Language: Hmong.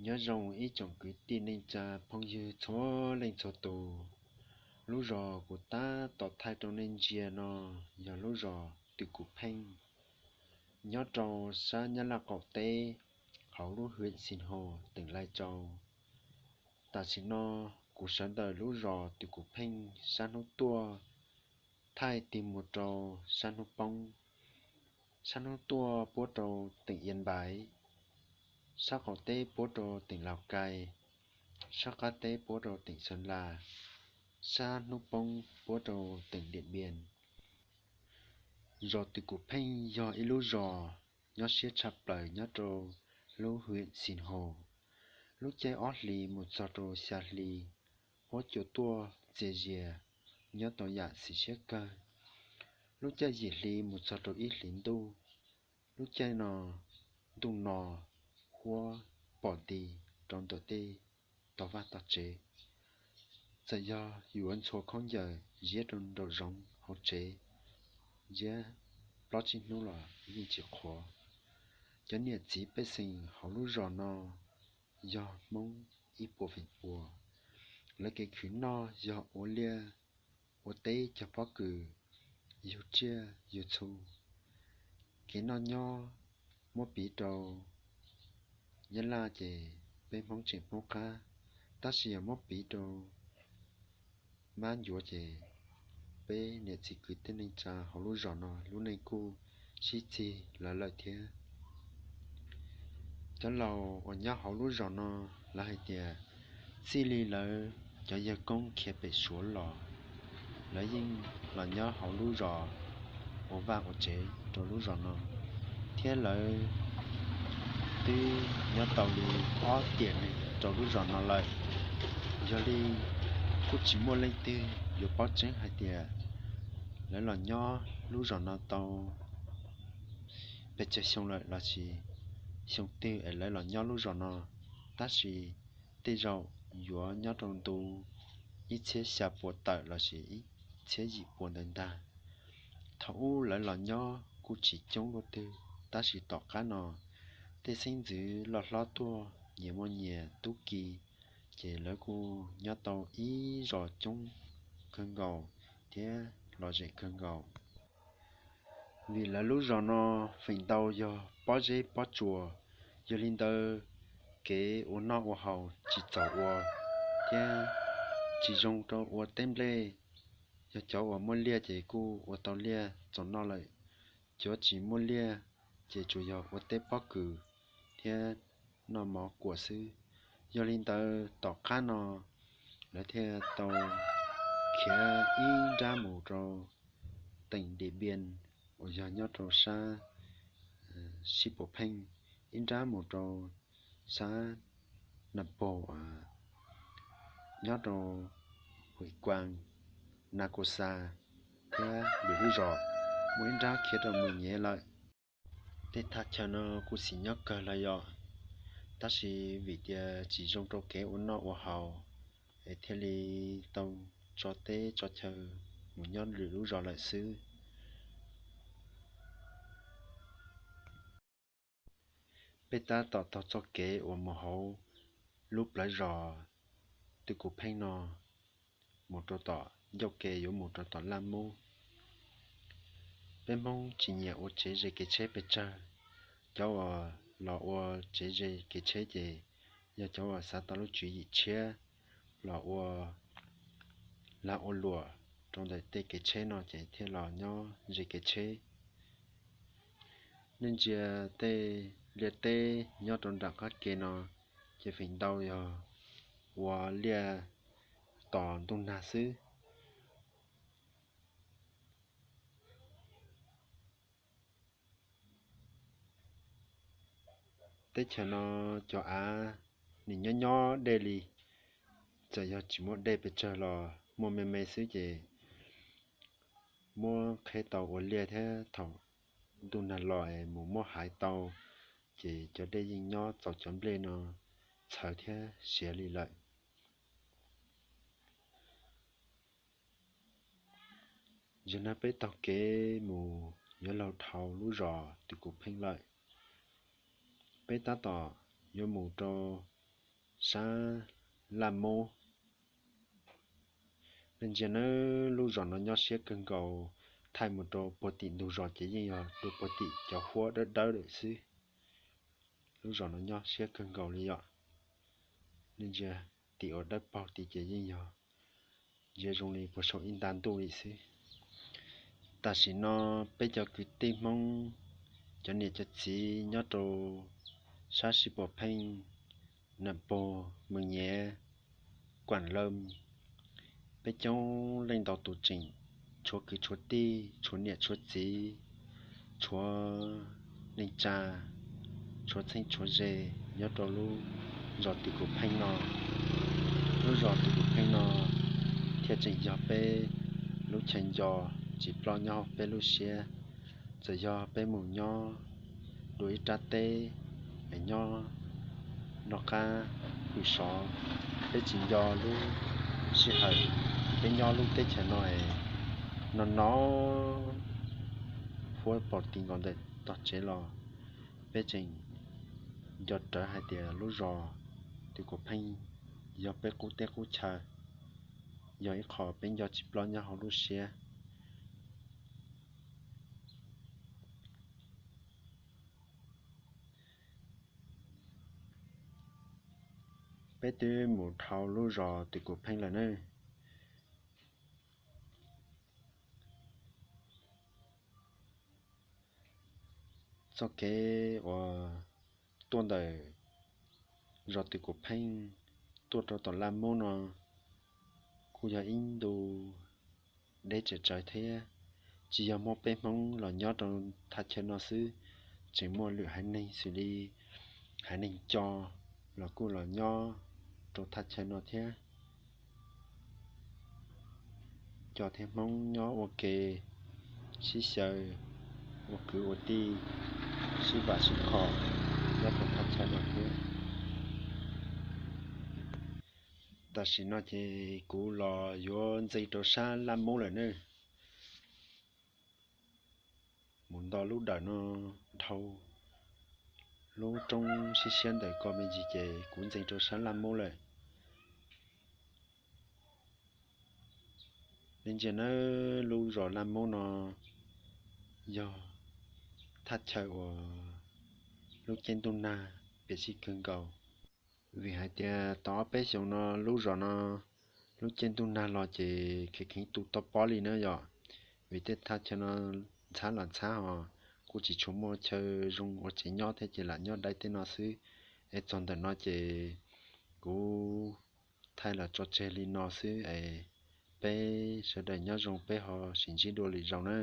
Nyob zoo ib tsoom kwv tij neej tsa phooj ywg txhua leej txhua tus. Lub zos kuv tab tom thaij rau nej ntsia no yog lub zos Tw Kum Pheej, nyob rau sab Nyab Laj qaum teb, hauv lub hwm Xij Hos, teem Lais Tsau. Tam sim no kuv sawv ntawm lub zos Tw Kum Pheej sab hnub tuaj thaij tig mus rau sab hnub poob. Sab hnub tuaj puab rau teem Yia Npais, sab qaum teb puab rau teem Laus Kais, sab qab teb puab rau teem Xeev Las, sab hnub poob puab rau teem Diam Npias. Zos Tw Kum Pheej yog ib lub zos nyob siab tshaj plaws nyob rau lub hwm Xij Hos. Lub caij ob hlis mus txog rau xya hli, huab cua tuaj txias zias, nyob tau yam xis siab kawg. Lub caij yim hli mus txog rau ib hlis ntuj, lub caij no ntuj no huab pom nti rau ntawm tej tog vaj tog tsev. Txawm yog yuav ntxhua khaub ncaws ziab rau nraum zoov hauv tsev, ziab plaub tsib hnub los yeej tsis qhuav. Cov niam txiv pej xeem hauv lub zos no yog Hmoob ib puas feem pua. Lawv kev khwv noj yog ua liaj, ua teb cog pob kws, yug tsiaj yug txhu. Kev noj nyob muab piv rau Nyab Laj ces peb Hmoob tseem poob qab, tab sis yog muab piv rau mab ncuav ces peb niam txiv kwv tij neej tsa hauv lub zos no lub neej kuj sib txig lawv lawm thiab. Cov laus uas nyob hauv lub zos no, lawv hais tias txij li lawv cov yawg koob khiav pem Suav los, lawv yeej los nyob hauv lub zos, ua vaj ua tsev rau lub zos no, thiab lawv twb nyob tau li ob tiam neeg rau lub zos no lawm. Yog li kuj tsis muaj leej twg yuav paub tseeb hais tias lawv los nyob lub zos no tau pes tsawg xyoo lawm lossis xyoo twg es lawv los nyob lub zos no, tab sis tej zaum yuav nyob rau ntu ib txhiab xya pua tawm lossis ib txhiab yim pua ntawd ntag. Thaum ub lawv los nyob kuj tsis coob luaj twg, tab sis tom qab no tej xeeb ntxwv loj hlob tuaj, nyias muaj nyias tub ki, ces lawv kuj nyob tau ib zos coob kawg nkaus thiab lom zem kawg nkaus. Vim lawv lub zos no feem ntau yog pob zeb pob tsuas, yog li ntawd kev ua noj ua haus tsis txaus ua thiab tsis zoo rau ua teb nplej. Yog cov uas muaj liaj ces kuj ua tau liaj txaus noj lawm, cov tsis muaj liaj ces tsuas yog ua teb pob kws thiab noj mov kuam xwb. Yog li ntawd tom qab no lawv thiaj tau khiav ib nrab mus rau teem Diam Npias uas yog nyob rau sab Sib Pum Pheej, ib nrab mus rau sab Nas Pog, nyob rau Huim Kuas, Nas Kus Xas thiab lwm lub zos, muaj ib nrab khiav rau Mus Nyev lawm. Tej thaj chaw no kuj xis nyob kawg los yog, tab sis vim tias tsis zoo rau kev ua noj ua haus es thiaj li tau tso teb tso chaw mus nyob lwm lub zos lawm xwb. Peb tab tom taug txoj kev uas mus hauv lub plawv zos Tw Kus Pheej no mus rau tom ncauj ke yuav mus rau tom Laj Mub. Peb Hmoob tsis nyiam ua tsev ze kev tsheb pes tsawg. Cov uas los ua tsev ze kev tsheb ces yog cov uas xav tau lub tswv yim tshiab los ua lag ua luam rau ntawm tej kev tsheb no ces thiaj los nyob ze kev tsheb. Nej ntsia tej liaj teb nyob rau nram qab ke no ces feem ntau yog ua liaj tos ntuj nag xwb. Teb chaws no cov av nim nyob nyob dej li, txawm yog tsis muaj dej pes tsawg los muaj me me xwb ces muab qheb tau ua liaj thiab thaum ntuj nag los es mus muab hais tau, ces cov dej yeej nyob txaus cov nplej no txhawv thiab siav li lawm. Zaum no peb taug kev mus yuav luag dhau lub zos Tw Kus Pheej lawm. Peb tab tom yuav mus rau sab Laj Mub. Nej ntsia nawb, lub zos no nyob siab kawg nkaus, thaij mus rau puag tim ntug zos ces yeej yog dua puag tim cov huab dawb dawb lawm xwb. Lub zos no nyob siab kawg nkaus li yom. Nej ntsia tim uas dawb paug tid ces yeej yog ntsia zoo li puag saum ib nta ntuj li xwb. Tam sim no peb cov kwv tij Hmoob, cov niam cov txiv nyob rau sab Sib Pos Pheej, Nam Pog, Mees Nyiav, Kuam Lawm, peb coob leej ntau tus tseem tshuav kwv tshuav tij, tshuav niam tshuav txiv, tshuav neej tsa, tshuav txheeb tshuav ze nyob rau lub zos Tw Kus Pheej no. Lub zos Tw Kus Pheej no thiaj tseem yog peb lub chaw nco tsis ploj nyob hauv peb lub siab. Txawm yog peb mus nyob dua ib rab teb, es nyob noj qab hwm sov, peb tsis nco lub sij hawm peb nyob lub teb chaws no es no no huab pos ti nkaus ntawm tog tsev los peb tseem nco rawv hais tias lub zos Tw Kus Pheej yog peb qub teb qub chaw, yog ib qho peb nco tsis ploj nyob hauv lub siab. Peb twb mus dhau lub zos Tw Kus Pheej lawm nawb. Txoj kev uas tuaj ntawm zos Tw Kus Pheej tuaj rau tom Laj Mub no kuj yog ib ntu deb tsawv tsawv thiab. Tsis yog muaj peb Hmoob los nyob rau thaj chaw no xwb, tseem muaj lwm haiv neeg xws li haiv neeg Co los kuj los nyob rau thaj chaw no thiab. Co thiab Hmoob nyob ua ke, sib xyaw, ua kwv ua tij, sib vam sib khom nyob rau thaj chaw no thiab. Tam sim no ces kuv los yuav ntxees rau sab Laj Mub lawm nawb. Mus nto lub dawm no dhau lub roob siab siab ntawm ko me ntsis ces kuv ntxees rau sab Laj Mub lawm. Nej ntsia nawb, lub zos Laj Mub no yog thaj chaw uas lub caij ntuj nag piam sij kawg nkaus. Vim hais tias tau ob peb xyoos no lub zos no lub caij ntuj nag los ces kheev kheev tu toj pob li na yom. Vim tej thaj chaw no ntxhab los ntxhab hos kuj tsis tshua muaj chaw zoo ua tsev nyob thiab ces lam nyob dai tej no xwb. Es txog ntawm no ces kuv thaij los tso tseg li no xwb es peb sawv daws nyob zoo, peb ho sib ntsib dua lwm zaus na.